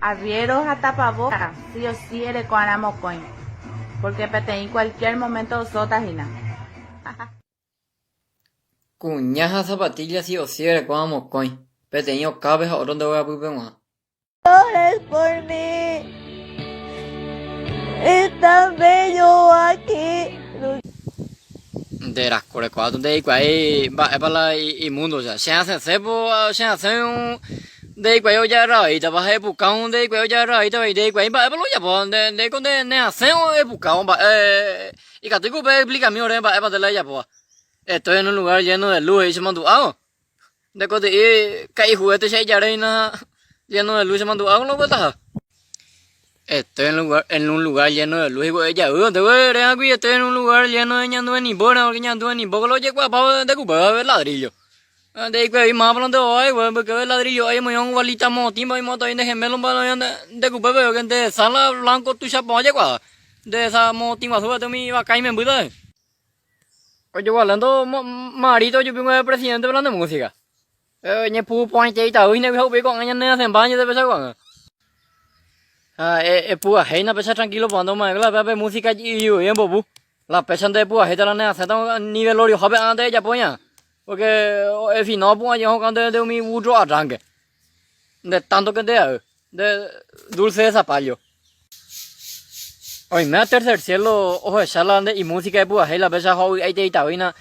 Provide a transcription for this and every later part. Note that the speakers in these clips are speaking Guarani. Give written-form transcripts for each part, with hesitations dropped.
Arriero ha tapavóka sí o sí ereko'arã mokõi, porque peteĩ cualquier momento osóta hína. Kuña ha zapatilla sí o sí ereko'arã mokõi, peteĩ okápe ha ótro nde ogapýpe g̃uarã. Llores por mí. Es tan bello aquí. Nde rako rekuaáta ndeikuaái mba'épa la imundo, osea, che asẽse po, che asẽ ndeikuaái ojagarra vaítapa, ha epukáo ndeikuaái ojagarra vaítapa, ndeikuaái mba'épa la ojapóva, nde ndéiko nde neasẽ epukáo mba'e, ikatúiko upe explicami ore mba'épa nde la ejapóva. Estoy en un lugar lleno de luz he'i chemandu'ávo. Nde koty'i ka'i juguete che ijaréina lleno de luz chemandu'ávo la vueltaha. Estoy en lugar, en un lugar lleno de luz hikuái ejavy nde guére re'ãgui estoy en un lugar lleno de ñandu enimbo rã porque ñandu enimbo ko la ojekuaapáva nde kupéva ladrillo. Nde hikuái máva la nde ovái guépe mbyképe ladrillo ári omoĩ gualita motĩva oimo'ãta oĩ nde gemelo mba'e oĩ nde kupépe porque nde sala blanco tuicha porã ojekuaa nde esa motĩ guasúva umi vaka imembýta. Ojogualéndo marito ojupi guave presidente pe la música. Ñepu porãite itavy hína ha upéi ko'ág̃a ñane asẽmba ñande pecha ko'ág̃a. Ha epu'ahéina pecha tranquilo porã ndomaẽko la péva pe música ijyvy embopu. La pécha nde epu'ahéita la ne asẽta ni veloriohápe ág̃a nde ejapo ña. Porque efinado opu'ã jey hokã nde umi burro arranque. Nde tanto que nde ay. Nde dulce de zapallo. Oime a tercer cielo ohecha la nde imúsica epurahéi la péicha ha ovy'aiteitavýna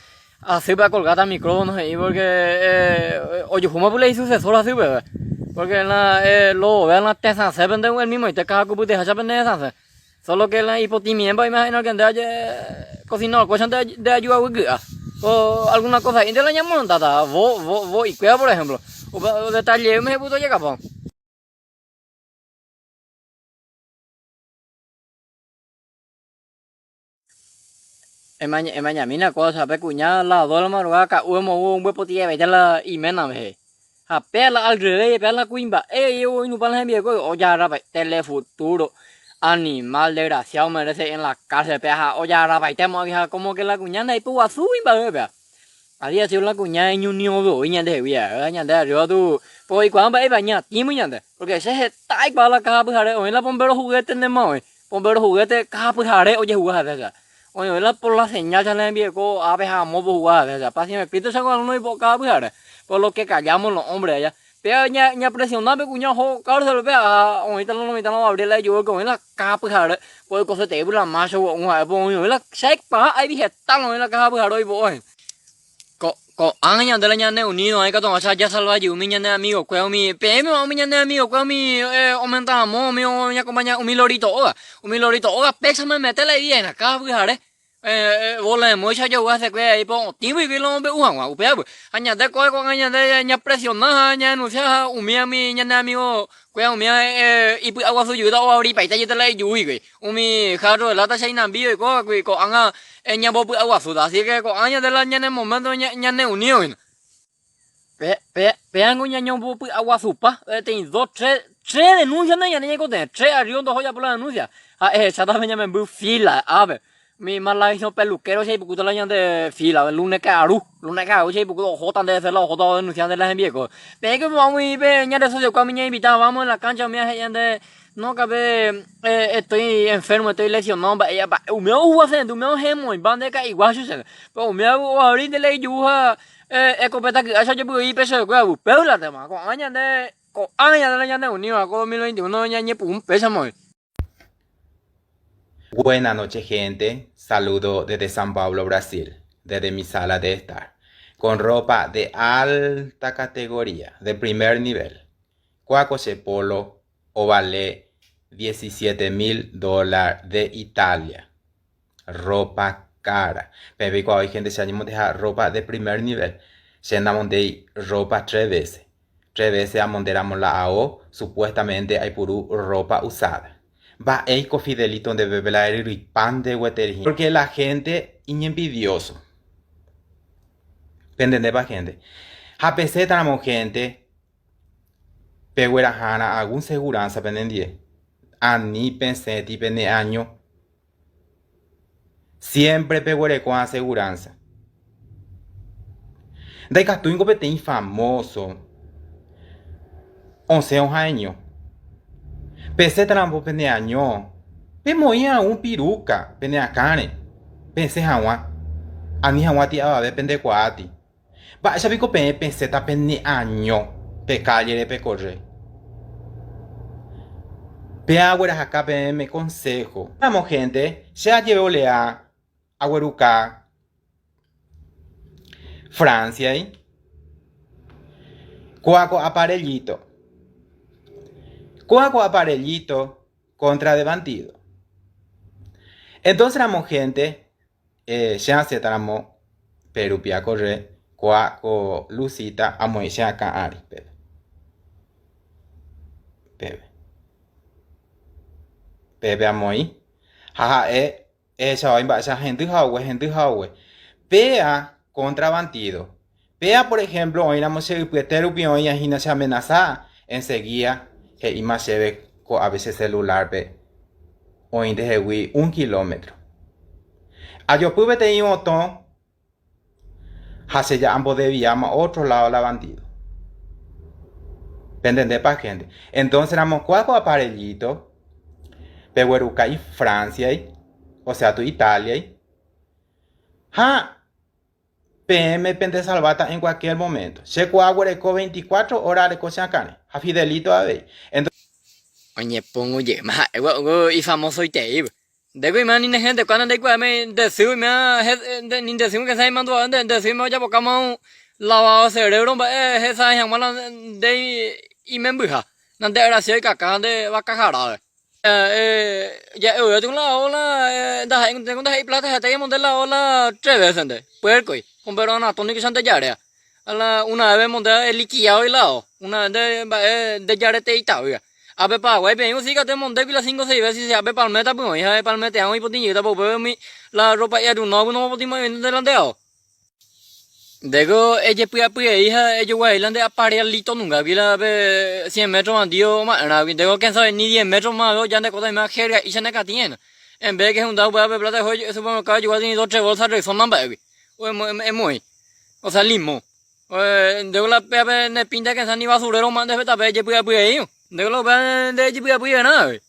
hasýpe acolgáta micrófono he'i porque eh, ojuhúma pule isucesor hasýpeve. Porque la eh, lo vea la tesãsépente el mismoite caja kupyteháicha pende resãse. Solo que la ipotĩmiémba oime ha'éna que nde aje cocinador kóicha nde nde ajuaguy ky'a. O alguna cosa'ínte la ñamondáta, vo, vo, vo'ikuéva por ejemplo. Upe detalle umi hepyto ojekapo. Emaña, emañamína kóva, pe kuña las dos de la madrugada ka'u omoũ ombyepotievaite la iménape he'i. Ha péa la al revés, péa la kuimba'e oinupã la hembirekópe, ojagarrapaite telefuturo, animal desgraciado merece ir en la cárcel péa ha ojagarrapaite mo'ãgui ha como que la kuña ndaipoguasúi mba'eve péa. Había sido la kuña iñuniõvoi ñandehegui ha ñande arriba tu po oikuaa mba'épa ñatĩmby ñande, porque che heta aikuaa la caja pyhare oĩ la bombero juguete ndema oĩ, bombero juguete caja pyhare ojehuga hese cha, oĩ oĩ la por la señal cha ne rembieko ápe ha amópe ohuga hese cha, pa si me pito cha ko alguno oipo'o caja pyhare, por lo que callamos los hombres allá, péva ña ñapresiona pe kuña oho cárcel pe ha oĩta la lo mitã la Gabriela ijyvy oĩ la caja pyhare, po oikoseteípy la macho gua'u ha'e po oĩ oĩ la che aikuaa áivi heta la oĩ la caja pyhare oipo'o hína. Ko, ko'ág̃a ñande la ñane unido oĩ katu hag̃ua jasalva jey umi ñane amigo-kuéra umi peẽme umi ñane amigo-kuéra umi omenta ramo umi oñakompaña umi lorito óga, umi lorito óga péicha memete la iviéna káda pyhare bola de móicha ojogua hesekuéra ahí po otĩgui la omombe'u hag̃ua upévagui ha ñande kóva ko'ág̃a ñande ñapresiona ha ñadenuncia ha umi umi ñane amigo-kuéra umi ipy'aguasu jeýta oavripaite jeýta la ijúgui umi jarro de lata che inambi oikóvagui ko'ág̃a ñambopy'aguasúta así que ko'ág̃a ñande la ñane momento ñane unido hína. Pe, pe, péango ñañombopy'aguasupa, peteĩ, dos, tres, tres denuncia nde ñande ñaikotevẽ, tres arriba ndoho japo la denuncia, ha ehecháta pe ñamemby fila ápe, umi malavisiõ peluquero che ipukúta la ñande fila, lunes ka'aru, lunes ka'aru che ipukúta ohóta nde cela ohóta odenuncia nde la hembieko. Peẽ que umi pe ñande socio-kuéra umi ñainvita vamos en la cancha umi he'i ñande no kape estoy enfermo, estoy lesionado mba'e mba'e umi ohuasénte umi ohemoĩmba nde ka'iguácho chéve, pero umi oavri nde la ijuru ha Escopeta ky'áicha ojepy'ỹi ipechoekuéra upéva la tema. Ko'ã ñande, ko'ág̃a ñande la ñane uníva ko 2021 ñañepyrũ péichama oĩ. Buena noche gente, saludo desde San Pablo, Brasil, desde mi sala de estar, con ropa de alta categoría, de primer nivel. Kóa ko che polo ovale diecisiete mil dólar de Italia. Ropa cara. Peẽ peikuaa oĩ gente che añemondeha ropa de primer nivel. Che namondéi ropa tres veces. Tres veces amondéramo la ao, supuestamente aipuru ropa usada. Mba'éiko Fidelito ndéve pe la eryryipa nde gueteri. Porque la gente iñenvidioso. Pentendépa gente? Ha pesẽtaramo gente, peguerahárã algún seguranza penendie. Ani pesẽti peneaño. Siémpre peguereko aseguránsa. Pesẽtaramo pene año, pemoĩ aũ pirúka pene akãre, pesẽ hag̃ua, ani hag̃uáti avave pendekuaáti. Mba'éicha piko peẽ pesẽta pene año pe kállere pekorre? Peẽ aguerahaka peẽme konsého. Ramo hénte, che ajevolea agueruka Francia-i, kóa ko aparellito. Kóa ko aparellito contra de bandido. Entonces ramo hénte, che asẽta ramo pe rupi akorre kóa ko lucita amoĩ che akã ári peve. Peve. Peve amoĩ ha ha'e ehechavai mba'éicha hendy ha ogue, hendy ha ogue. Péa contrabandido. Péa por ejemplo oĩramo che ypyete rupi oĩa hína che amenaza, enseguida he'íma chéve ko'ápe che celular-pe oĩ ndehegui un kilómetro. Ajopy peteĩ botõ ha che ja ambodeviáma otro lado la bandido. Pentendépa gente? Entonces ramo kua ko aparellito pegueruka Francia-i, o sea tu Italia-i, ha peẽme pendesalváta en cualquier momento. Che kua aguereko 24 hora areko che akãre, ha Fidelito avei. Entonces. Oñepongo jeýma ha'e gua'u ifamosoitei. Ndéko oime ani ne hénte kuéra ndaikuaámi nde sy oime ni nde sy hesãi mandu'a nde sy oime ojapokáma lavado de cerebro mba'e hesãi hag̃ua la nde imembyha nande arasy oikaka nde vaka jara. Ja'e voi la ola ndaha'éi ndéko ndaha'éi plata heta ñamonde la ola tres veces nde puerco-i pero anatónico che ndejarea la una vez emonde eliquidado la ao una vez nde mba'e ndejarete itavýva. Ápe Paraguái peẽ osi katu emondégui la cinco seis veces ápe palmeta py'õi ha palmete'ã oĩ potĩ jeýta pa upépe umi la ropa hi'arunógui nomopotĩmo'ãi nde la nde ao. Ndéko ejepy'apy'ei ha ejoguahei la nde aparealito nungagui la pe cien metro bandido oma'erãgui ndéko quién sabe ni diez metro mave oja nde kóta oime jerga'ícha ne katĩena en vez de que hunda upéva pe plata eho supermercado ejogua ni dos tres bolsa Rexona mba'égui emoĩ osea limón. Ndéko la péape ne pínta kensã ni basurero ma nde tape ejepy'apy'eívo. Ndéko la upéva nde ejepy'apy'erã avei.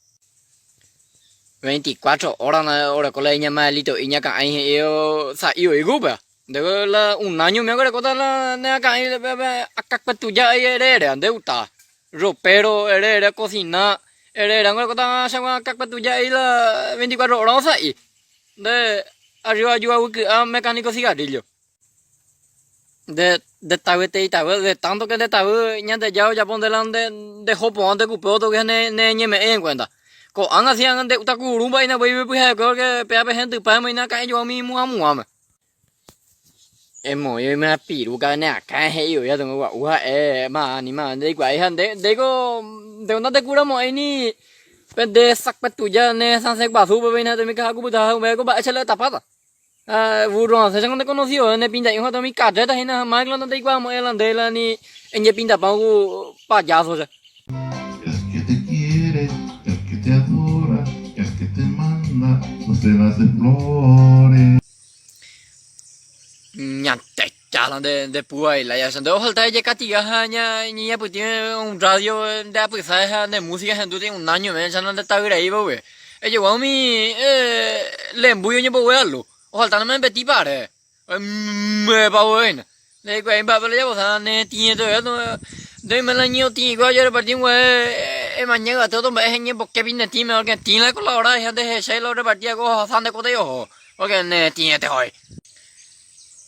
24 horas na oreko la iñamaelito iñakã'ãi he'i sa'i oiko upéva. Ndéko la un año mi orekóta la ne akã'ãi péape akakuetuja ere ere nde gusta. Ropero ere ere cocina ere ere orekóta chagua akakuetuja la 24 horas sa'i. Nde arriba ajuavyky'a mecánico cigarrillo. Nde ndetavyeterei tavy, de tanto que ndetavy Ñandejára ojapo nde la nde ndeho porã nde kupe ótro que ne neñeme'ẽi en cuenta. Ko'ág̃a si ág̃a nde'úta kururu mba'éina upéi pyharekue porque péva pe hendypa emoĩna ka'ẽjogua umi mu'ãmu'ãme. Emoĩ oime apiru ne akã he'i voi atengo gua'u ha'e ma ani ma ndeikuaái ha nde ndéiko ndéko ndandekuramo'ãi ni pe nde sakue tuja ne sãse guasúpe péina temi ka'akupyta ha upévako mba'éicha la etapáta. Ah, burro asẽ che nde conocido ne pinta'i ha umi carreta hína ha Michael ndeikuaamo'ãi la nde la ni eñepintapa ku payaso che. El que te quiere, el que te adora, el que te manda docenas de flores. Ñandejára nde nde púva la ya nde ofalta ejekatiga ha ña ñañapytĩ un radio nde apysa ha nde música hendu un año me cha nde tavyraíva upe. Ejogua umi lembúi oñembogue alu, ofalta nomembeti pare. Mba'épa oĩna. Ndaikuaái mba'épa la japosa ne tĩete nde oime la ñeotĩkua ojereparti guae emaña yvate otro mba'e heñemboke ne tĩme porque tĩ la colabora ha ndehechái la oreparti ko ohasa nde kotei oho porque ne tĩete hoi.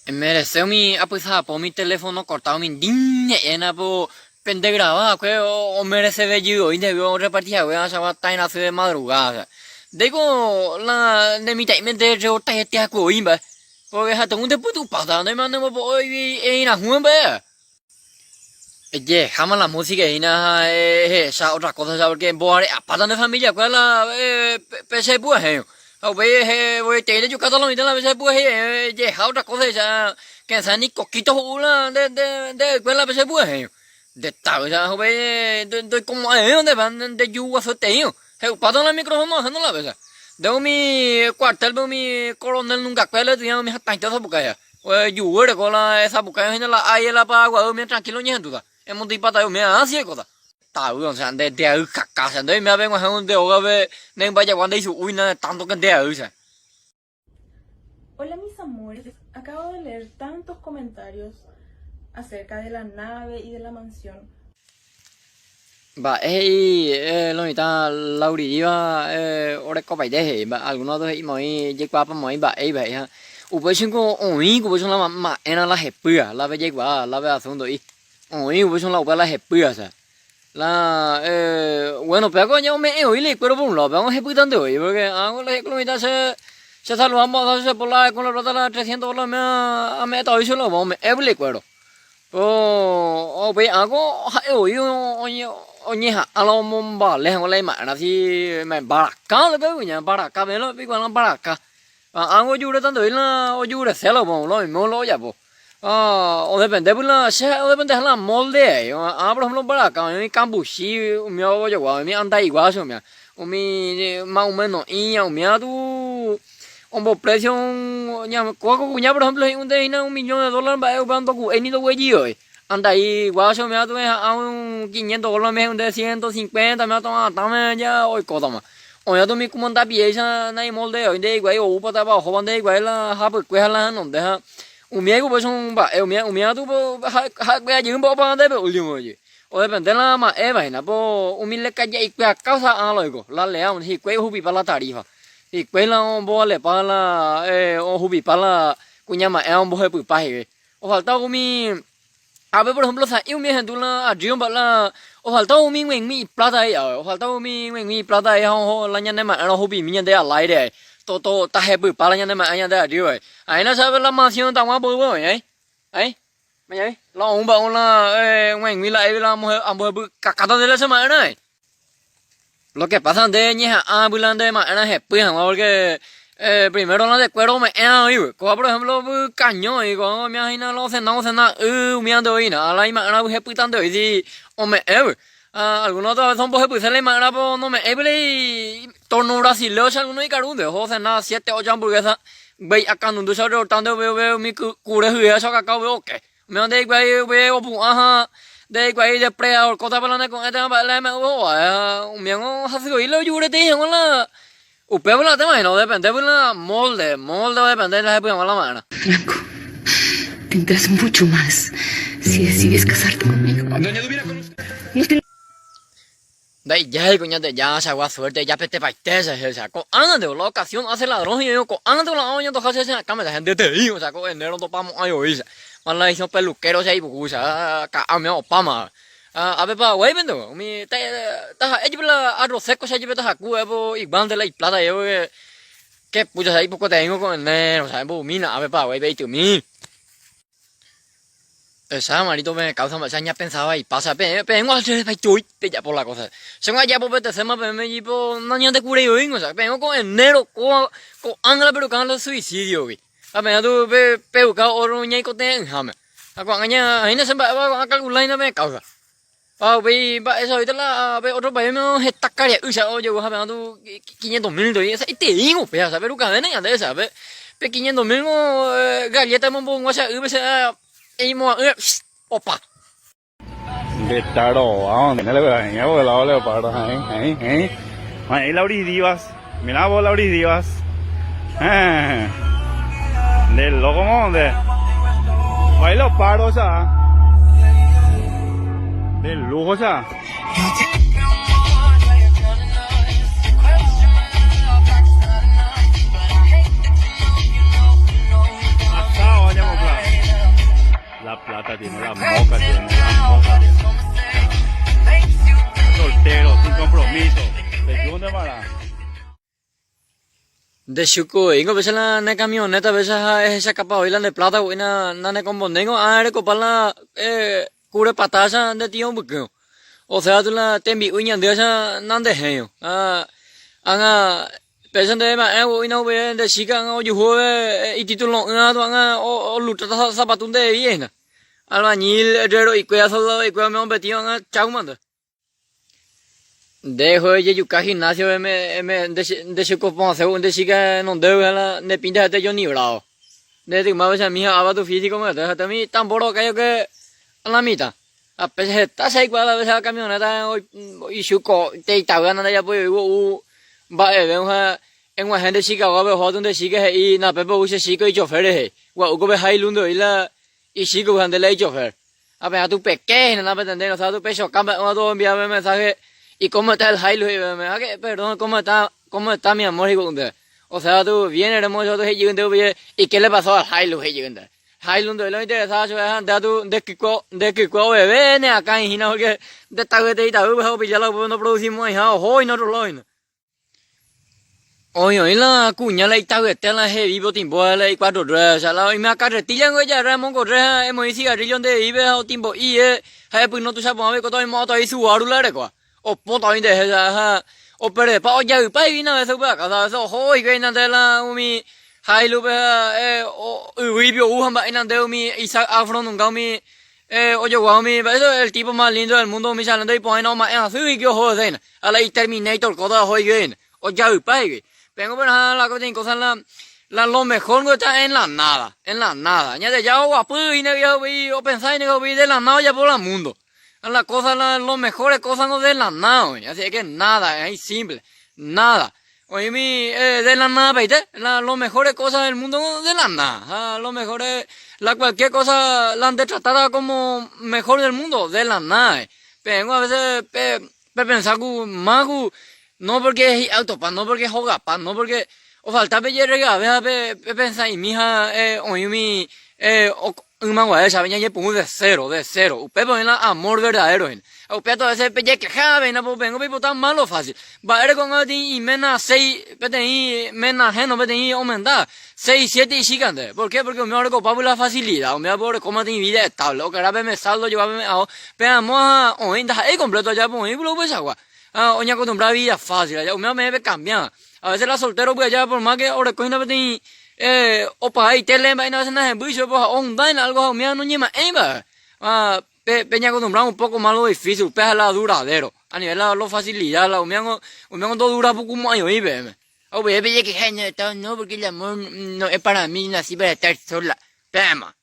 Emerece umi apysahapo umi teléfono cortado umi ndiñe'ẽna po pende graba va'ekue omereceve jey voi ndehegui oreparti hague ãichagua tãi rasy de madrugada. Ndéiko la ne mitã'íme nde reotaiete haku voi mba'e porque ha'ete nde pytupáta nde nembopo'óigui eirãhũ mba'e. Ejeháma la música hína ha ehecha otra cosa porque emboare'apáta ne familia kuéra la pe che pyahẽ. Ha upéi voieterei rejukáta lo mitã la che pyahẽ ejeha otra cosa ehecha kensa ni kokíto ho'u la nde nde ha'ekuéra la pe che pyahẽ. Nde tavy ha upéi ndoikomo'ãvéva ndéve nde ju guasueteíva. He'upáta la micrófono ahéno la vésa. Nde umi cuartel-pe umi coronel nunca kuéra umi hatãite osapukái. Ojuhu ereko la esapukái hína la águila Paraguay umi tranquilo oñehendúta. Emontýi patave umi así oikóta. tavy, o sea, nde ndeay kaka, o sea, nde oime aveg̃uahẽ nde ógape ne mba'ejagua ndaisu'úina tanto ke ndeay, o sea. Hola mis amores, acabo de leer tantos comentarios acerca de la nave y de la mansión. Mba'e he'i lo mitã Lauri'íva orekopaite he'i, alguno katu he'i moĩ jaikuaápa moĩ mba'éipa he'i ha upéichango oĩ upéicha la ma'ẽrã la hepýva, la pe jaikuaa la pe asunto'i, oĩ upéicha la upéva la hepýva osea la bueno péva ko oñeme'ẽ voi la ikuéro por un lado, péva hepýtante voi porque ág̃a la he'i lo mitã che che saluda mbo'ehára che por la con la plata la trescientos por la ame'ẽta voi chupe ome'ẽ la ikuéro. Ko upéi ág̃a ha'e voi oñeha'ã la omombale hag̃ua la ima'erã si mbaraka kuña mbaraka peẽ peikuaa la mbaraka ág̃a ojuretantevi la ojurese la upéva la oime la ojapo odepende la che ha'e odependeha la molde ai ág̃a por ejemplo mbaraka oĩ kambuchi umíva ojogua umi andaigua umíva umi ma'umeno'ĩ umíva katu Omboprecio kóva ko kuña por ejemplo he'i hína un millón de dólar mba'e upéva ndoku'éi ni ndoguejýi voi. Andai guácho umíva katu eha'ã un quinientos dólar umi he'ínte ciento cincuenta umíva hatãme ja oikótama. Oĩ katu umi kumandapiéicha naimoldéi nde'ikuaái oúpatapa ohóva nde'ikuaái la hapykue ha la henonde ha umíva upéicha mba'e umíva katu ha'ekuéra jey mbo'opa ndéve último jey. Odepende la ma'éva hína po umi lekajaikuéra káusa ág̃a la oiko, la leão hikuái ohupipa la tarifa. Hikuái la ombovalepa la ohupipa la kuña ma'ẽ ombohepypa he'ive. Ofalta umi ápe por ejemplo sa'i umi ahendu la arriba mba'e la ofalta umi g̃uaig̃ui iplata he'i ápe, ofalta umi g̃uaig̃ui iplata he'i ha oho la ñane ma'ẽrõ ohupimi ñande al aire ae, to tahepypa la ñane ma'ẽ ñande arriba ae. Aĩna che ápe la mansión taguã mboyve oĩ aĩ, aĩ, mañavi, la oũ mba'u la g̃uaig̃ui la la ambohepykakáta nde la che ma'ẽrã ae. Lo que pasa nde ñeha'ã la nde ma'erã hepy hag̃ua porque primero la nde kuéra ome'ẽva oĩgui. Kóva por ejemplo kaño oĩ ko'ág̃a oimea hína la osena osena y umíva nde oĩna ha la ima'erã hepýta nde oĩ si ome'ẽgui. Alguno otra vez ombohepyse la ima'erã po nome'ẽi la torno brasileo che alguno ikarúnte oho osena siete ocho hamburguesa guéi akãnundu che orreortánte upépe umi kure hyéva che okaka upépe oke. Umi ndeikuaái upe opu'ã ha ndeikuaái depredador kótapa la neko'ẽ térã mba'e la heme'ỹva ovae ha umíango hasyvoi la ojureteĩ hag̃ua la upéva la tema hína odepende la molde, molde odepende la hepy hag̃ua la ma'erã. Franco, tendrás mucho más si decides casarte conmigo. No te Ndaijái ko Ñandejára suerte japetepaite che che ko'ág̃ante la ocasión hace ladrón he'i ko'ág̃ante la oñantoha che che akãme che ndetei o sea ko enero ndopamo'ãi voi che mala hijo peluquero che ipuku che ka'a umíva opáma ápe Paraguáipente umi taha'e jepe la arroz seco che jepe tahaku po iguánte la iplata jepe que pucha che ipukueteíngo ko enero che mbovymi ápe Paraguáipe aitymi. Esa marito me causa mba'éicha ñapensa vaipa, o sea peẽ peẽngo acherepaitoi pejapo la cosa. Chéngo ajapo peteséma peẽme jipo nañandekuréi voíngo, o sea peẽngo ko enero kóva ko'ág̃a la perukáva la suicidio-gui. Ha peẽ katu peruka ótro ñaikotevẽ'ỹháme. Ha ko'ág̃a ñaĩna che mba'éva ko'ág̃a akalkula hína peẽ causa. Ha upéi mba'éicha oĩta la pe ótro paísme heta karia'ýicha ojogua ha peẽ katu quinientos mil ndoĩ, esaiteíngo upéva, o sea perukavéne ñande, o sea pe quinientos mil ngo galleta emombo'ygua che ýpe che eimo'ã'ỹre opa. Nde tarova, nde le pegaña porque la leopardo, hey, hey, hey. Ahí Lauris Divas, mira vos Lauris Divas. Eh. De loco de. Ahí leopardo, o sea. De lujo, o sea. La plata tiene, la moca tiene, la moca tiene. Soltero, sin compromiso. Te para. Nde chukuvéingo péicha la ne camioneta péicha ha ehechakapa voi la nde plata voi na nanekombonéingo ág̃a erekopa la kure patácha nde tio mbykýrõ. Osea tu la tembi'u iñandývacha nandehéirõ. Ha ág̃a péicha nde ma'ẽ voi na nde chíka ág̃a ojuhu vove ititulo'ỹva tu ág̃a olucháta sapatu ndeevi hína. Albañil, herrero'ikuéra, soldado'ikuéra umi ombetĩva ág̃a cháu mante. Nde eho ejejuka gimnasio nde chekopõasévo nde chíka henondégui ha la nde pínta hete Johnny Bravo. Nde tymápe che amiga ava tu físico mbyte hete umi tambor okaio que a la mitad. Ha péicha heta che aikuaa la vése camioneta ichuko teitavy ha ndajapói oĩvo ou mba'eve ha eg̃uahẽ nde Chicagope ohóta nde chíka he'i napépe ou che chíko ichofer rehe. Gua'úko pe Hilux oĩ la ichíkogui ha nde la ichofer. Ha peã tu peke hína napentendéi osea tu pechoka mba'éva tu oenvia pe mensaje y cómo está el Hilux he'i peẽme. Ha que perdón cómo está, cómo está mi amor he'i gua'u ndéve. Osea tu bien hermoso tu he'i jey ndéve upe y qué le pasó al Hilux he'i jey ndéve. Hilux ndoéi la ointeresáva chupe ha nde katu nde kykue, nde kykue oveve ne akã hína porque nde tavyetei tavýpe ha opilla la upépe ndoproducimo'ãiha oho hína otro lado hína. Oĩ oĩ la kuña la itavyete la hevi otimbo la icuatro ruedas, o sea la oime carretilla niko ejarra emongorre ha emoĩ cigarrillo nde hevípe ha otimbo'i ha epyno tuicha porã oikóta oimo'ãta oĩ Subaru la erekóva. Opóta oĩ nderehe ha operdepa ojaypa hína a veces upe akáso, a veces oho hikuái nande la umi Hilux-pe ha yvýipi ou ha mba'e nande umi Isaac Afro nunga umi ojogua umi mba'e el tipo más lindo del mundo umi chalánde ipo'ãina oma'ẽ asy hikuái oho hese hína ha la i-terminator kóta oho hikuái hína ojaypa hikuái. Péngo pero ha la peteĩ cosa la la lo mejor niko está en la nada, en la nada. Ñandejára oguapy hína opensa hína de la nada ojapo la mundo. La cosa, la, lo mejores cosas no de la nada, oĩ. Así es que nada, es ahí simple. Nada. Oĩ mi, eh, de la nada peite, la, lo mejores cosas del mundo no de la nada. Ha, lo mejores, la cualquier cosa, la nde tratada como mejor del mundo, de la nada. Eh. Peẽngo a veces pe, pe pensá ku más ku, no porque hi'autopa, no porque hogapa, no porque ofalta pe jerregave ha pe, pe pensa'imi ha, eh, oĩ umi, eh, Yma guare chave ñañepyrũ de cero, de cero. Upépe oĩ la amor verdadero hína. Ha upéva a veces pejekeha avei hína, porque peẽngo peipota malo fácil. Mba'ére ko'ág̃a peteĩ iména seis, peteĩ ména ahéno, peteĩ omenda seis, siete ichíka nde. ¿Por qué? Porque umíva orekopágui la facilidad, umíva orekóma peteĩ vida estable. Okara peme saldo, ojogua peme ao, pe amo ha oĩ, ndaha'éi completo aja, oĩ puro upeichagua. Ha oñeacostumbra vida fácil aja, umíva peẽ pecambiáva. A veces la soltero py'a aja por más que oreko hína peteĩ opaga itele mba'e a veces nahembýi chupe ha ohundáina algo ha umíva noñema'ẽiva. Ha pe peñacostumbra un poco más lo difícil, upéva la duradero. A nivel la lo facilidad, la umíva umíva ndodura pukumo'ãi oĩ peẽme. Ha upéi pejekeha ñañetã no porque el amor no es para mí, nací para estar sola. Péma.